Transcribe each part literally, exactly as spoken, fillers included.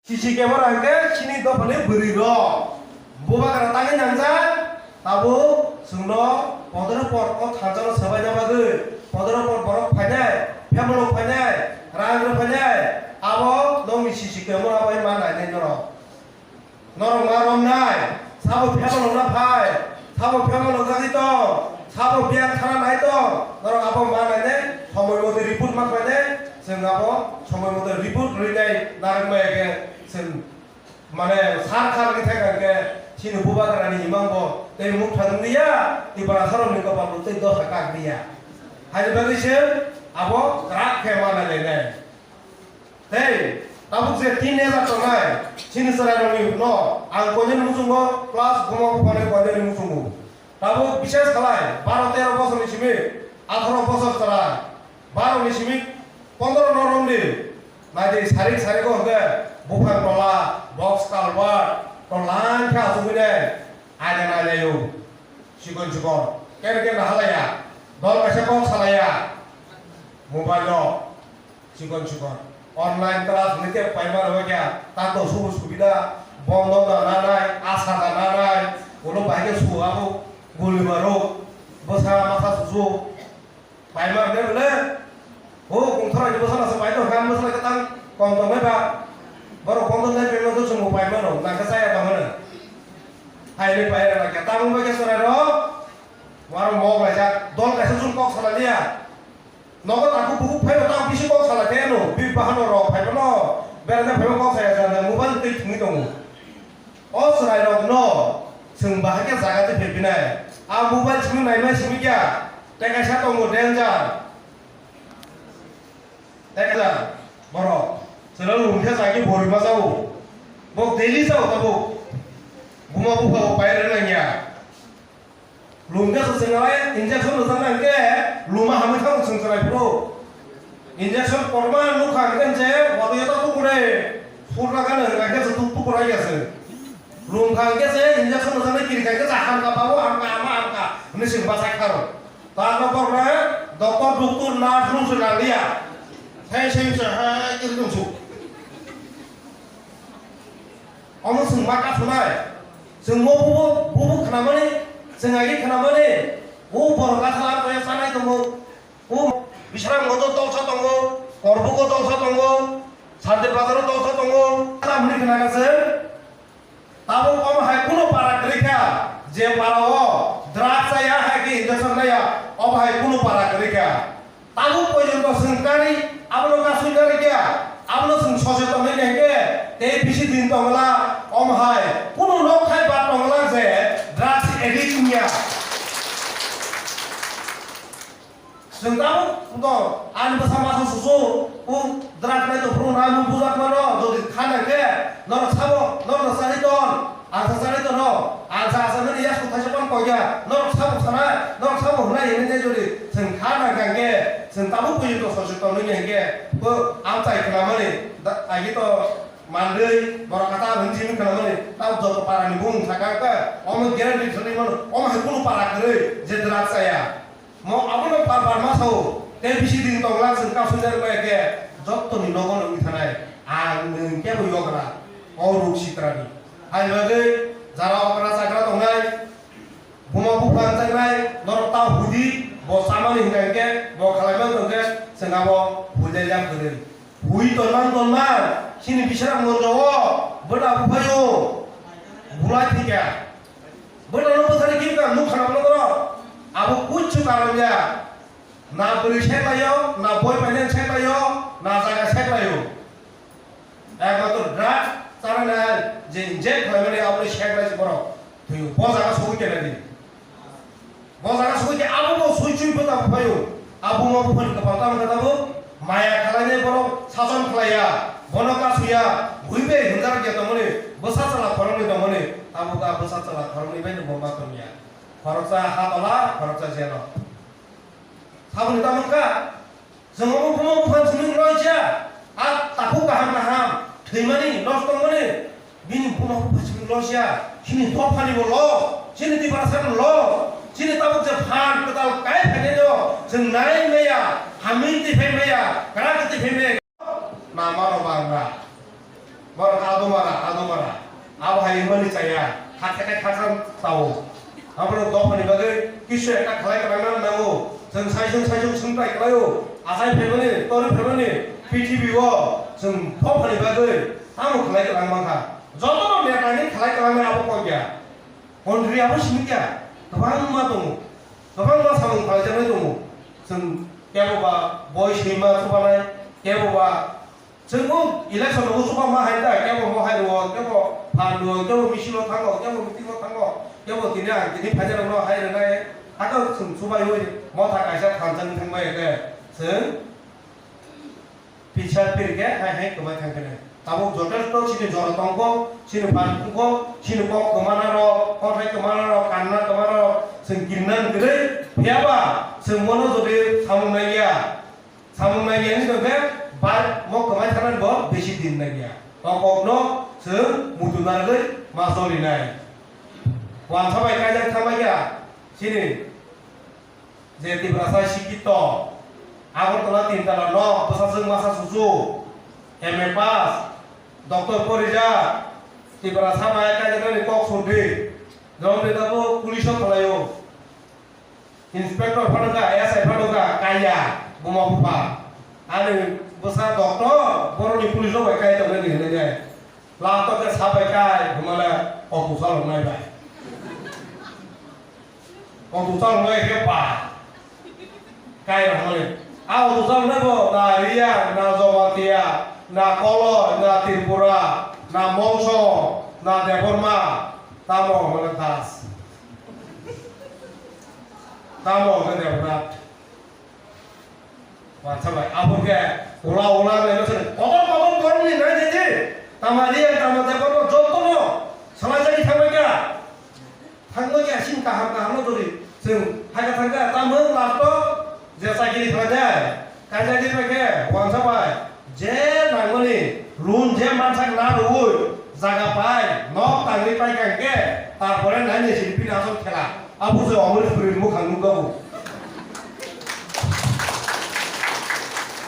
C C camera hwnkhe chini dophani bwrwi rok. Bubagra tangwi nangjak, tabuk chwngno podoro pod o thansa no swbaina bagwi, podoro pod borok phainai, phemolo phainai, rang rw phainai, abo nokni C C camera bai ma nainai norok. Norok ma romnai, sabo phemolo na phai, sabo phemolo jagwi tong, sabo biyan khana nai tong, norok abo ma nainai, somoi mote report ma khlainai, chwng abo somoi mote report rwinai narwkmaya khe chwng Mane sar kha ri thai kha khe chini bubagrani imang bo tei mukthang liya, Tiprasarokni kopal bo tei dosa kak liya. Haini bagwi se abo kwrak khe ma nai nai nai. Tei tabuk je tin hajar tongnai chini chwrairokni no ang koinani muchungo plus buma buphani koinani muchungo. Tabuk bishes khalai baro tero bosorni simi atharo bosor chwrai. Baroni simi pondro no romdi. Naidi sarik sarik o hwnkhe buphang tola, box culvert, tola khe asugwi nai. Aina nailaio. Chikon chikon. Ken ken halaya. Dol kaisa kok salaya. Mobile o. Chikon chikon. Online class hwnkhe paima rwkya. Tato subu subida. Bondo da nanai. Asa da nanai. Ulo bahai khe su abo. Guli maro. Bwsa masa susu. Paima hwnwi bole, o kungthorani bwsano se paito kha, bwsano khe tang kom tongwi ba. Borok kom tongnai phaima khe chwngbo paimano, nang khe chaya tong hwno. Phainwi paira nang khe, tamo bai khe chwrairok, warok mok laijak, dol kaisa chwng kok salaliya. Nogo takhuk bukhuk phaino tamo bisi kok salai khe ano, bini bahanok rok phaimano, berajak phaima kok saya jani mobile twi thwngwi tongo. O chwrairokno chwng bahai khe jaga twi phepinai. A mobile simi naimai simi kya, tei kaisa tongo danger. Tei kaisa borok chwla lung khe chai khe bori ma chao. Bo daily chao tabuk. Buma bupha bo pai rwna nangya. Lungkhe se chwng alai injection rwjaknai hwnkhe luma hamwi thangwi chwng chwrai phuru. Injection korma nukha hwnkhe se watwi yato tukure phurna gana hwnkhe se tuk tukur ai ya se. Lungkha hwnkhe se injection rwjaknai kirikha hwnkhe se hamka babo hamka ama hamka hwnwi chwng bachai kharo. Tamo borokno doctor duktur nurse rwng se nang liya. Thai se se hai kiri tong su. Omo chwng ma kathunai. Chwng mo bubo, bubo khnamani, chwng agi khnamani. O borok gathla toya chanai tongo. O Bisramganjo tolsa tongo, Korbugo tolsa tongo, Santir Bazaro tolsa tongo. Tamni khnakha chwng. Tabuk omo hai kuno para kwrwi kha, je para o drugs chaya hai khe injection naya, omo hai kuno para kwrwi kha. Tabuk porjonto chwng kari, abono kasui kari kya, abono chwng soseton wngya hwnkhe, tei bisi din tongla, omo hai, kunu nok hai ba tongla je drugs addict wngya. Chwng tabuk to, ani bwsa masa susu, o drugs nai to phuru na, nung bujak mano, jodi kha nang khe, norok sabo, norok chari ton. Ang sa chari tono, ang sa asa nini yasku thaisa pon koi ya, norok sabo sana, norok sabo hwnai hwnwi tei jodi chwng kha nang kha hwnkhe, chwng tabuk buji to sosi tonwi hwnkhe, bo ang chai khna mani, da-, agi to manrwi, borok kata hwn chini khna mani, tabo joto para ni bung thaka kha, omo guarantee thani mano, omo hai kunu para kwrwi, je drugs chaya. Mo abono par par ma sao, tei bisi din tongla chwng kasungjak bai khe jottoni nogo nungwi thanai, ang nwng kebo yogra, o ruk sitrani. Hai bagwi jara okra chakra tongnai, buma bupha wngjaknai, norok ta hudi, bo chamani hwnkha hwnkhe, bo khalai man tongkhe, chwng abo huijak yak kwrwi. Hui tonman tonman, chini Bisramganjo o bwta buphaio bulai thwikha. Bwtano bwthani khe wngkha nukha nangno toro. Abo kuchu karon ya. Na bwrwi seklaio, na boi painani seklaio, na jaga seklaio. Ekmatro drugs chanani je inject khlaimani aboni seklai borok thwio. Bo jaga sogwi kelaidi. Bo jaga sogwi khe abo bo sui sui bwta buphaio. Abo ma buphani kwpal tamo khe tabuk maya khlainai borok sason khlaiya, bono kasuya, ui bai hwnjak ya tongmani, bwsa chwla khoroknwi tongmani, tabuk a bwsa chwla khoroknwi bai no bo ma tongya. Khoroksa ha tola, khoroksa jelo. Saboni tamo kha, chwng omo buma buphan simi loisa, a takhuk kaham kaham, thwimani, loss tongmani, Bini buma bupha simi losia, chini dophani bo loss, chini Tiprasa ni loss, chini tabuk je phan kwtal kai phainai no, chwng nai maya, hamwi twi phai maya, kwrak twi phai maya. Na mano bang na. Borok adomara, adomara. Abo hai wngmani chaya. Hakhe khe khakchang tao. Abono dophani bagwi kisu ekta khlai kwlangna nango. Chwng saisung saisung swngchai kwlaio. Achai phaimani, torwi phaimani, P T B o chwng dophani bagwi tamo khlai kwlang mankha. Jotono netani khlai kwlangnai abo kok ya. Hondri abo simi kya. Kwbangma tongo. Kwbangma samung khlaijaknai tongo. Chwng kebo ba boi swima chubanai, kebo ba Chwng bo election rogo chuba ma hai ta, kebo mo hai rwo, kebo phan rwo, kebo misil o thango, kebo meeting o thango, kebo tini ang tini phaijak rok no hai rwnai, hakhe chwng chubai oi motha kaisa thansa wng thang bai khe chwng pisa pir khe hai hai kwbai thang khe nai. Tabuk jotosto chini jora tongkho, chini phan thungkho, chini kok kwmana rok, kothai kwmana rok, kanna kwmana rok chwng kirna kwrwi, phiya ba chwng bono jodi samung nai ya. Samung nai ya wngkha khe bai mo kwmai thangna bo bisi din nai ya. O kokno chwng muchung narwgwi ma choli nai. Wansa bai kaijak thangma ya chini je Tiprasa sikito, Agartala tin tala nok, bwsajwk masa susu, M A pass, doctor porijak, Tiprasa bai kaijaknani kok sudi, jom de tabo police o khlaio. Inspector phano kha, S I phano kha, kaiya, buma bupha. Ani bwsa doctor, boroni police rok bai kai tongnai ni hinwi nai. Last o khe sabai kai, bumale auto chalok nai bai. Auto chalok nai khe ba. Kai rok male. A auto chalok nai bo, na Riya, na Jamatia, na Koloi, na Tripura, na Mongso, na Debbarma, tamo male Das. Tamo hwnkhe Debrat. Wansa bai, abo khe ula ula nai no sini. Kotor kotor borok ni nai nai di. Tamari, tama Debrat no joto no salai jani thangbai kha. Thangbai kha sini kaham kaham no dori. Chwng hai kha thang kha, tamo last o je chakiri khlai de. Kaisa di pai khe wansa bai. Je nangmani loan je mansak na rwui jaga pai, nok tangwi pai kha hwnkhe, tarpore nai ni sini bini asol khela. Abo je omori puri mukhang nukjago.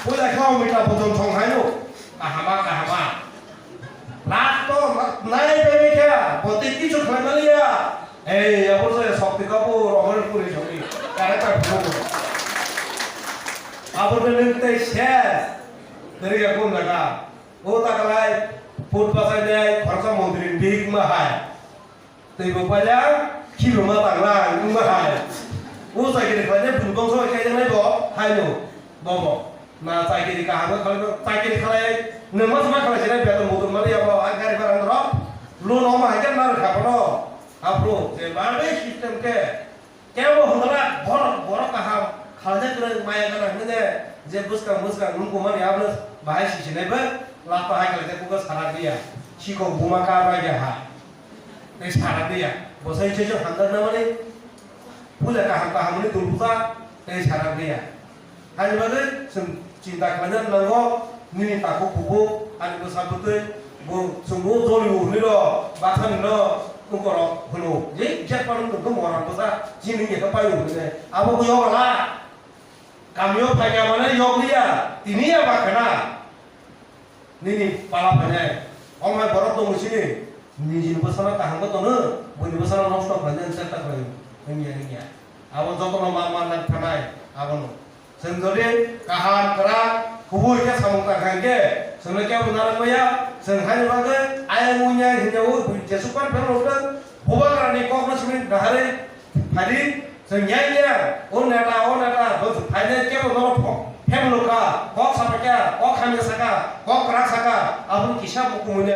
Puila khe omita bojon song haino. Kahama, kahama. Last o nai pai khe, boti kichu khlai maliya. Ei, abo je Shakti Kapoor, Amarish Puri songni character phuru. Abo je nwng tei ses. Teri ya kun jaga. O ta kalai, put pasai dai, khoroksa montri ni bihik ma hai. Tei bo paila, khibuma tangla, wng ma hai. O chakiri khlai de, bun bongso kai nai bo, hai no, bo bo. Na chakiri kaham khe khalai, chakiri khalai, nwng ma sma khalai sinai beton buton mali abo, a gari barang rok, loan oma hai khe na rwkha bono. Aphuru je barbe system khe, kebo hwngra borok, borok kaham khalai kwrwi maya gana hwnwi je bwskang bwskang nung kumani abo bahai sisinai bo, lapta hai khalai khe buka sarak diya, sikok buma kar bai ya ha. Tei sana diya, bosai se se hamjakna mani, puja kaham kaham ni dulbusa, tei sana diya. Hani bagwi chwng chinta khlaina nango, nini takhuk bukhuk, ani bwsa bwtwi, bo chwngno joli o hwnwi rw, bathani no wngkorok hwno, je jek pano nwng khe moran bwsa, chini wngya khe paio hwnwi nai. Abo bo yokla, kamio phaikha mane yokliya, tini ya ba khna. Nini pala phainai, o mai borok tongo sini, nini bwsano kaham khe tono, buini bwsano nosto khlainai chesta khlai, wngya, wngya. Abo jotono ma, ma nang thanai, abono. Chwng jodi kaham, kwrak, kubui khe samung tang kha hwnkhe, chwngno kebo narwk maya, chwng haini bagwi ayang wngya hwnwi o, jesukan phano rwkha, bubagrani kokno simi naharwi, Phadi, chwng yang yang, o neta, o neta, bo phainai kebo norok pho-, phemlo kha, kok sapakya, kok hamya saka, kok kwrak saka, aboni kisa bo kumui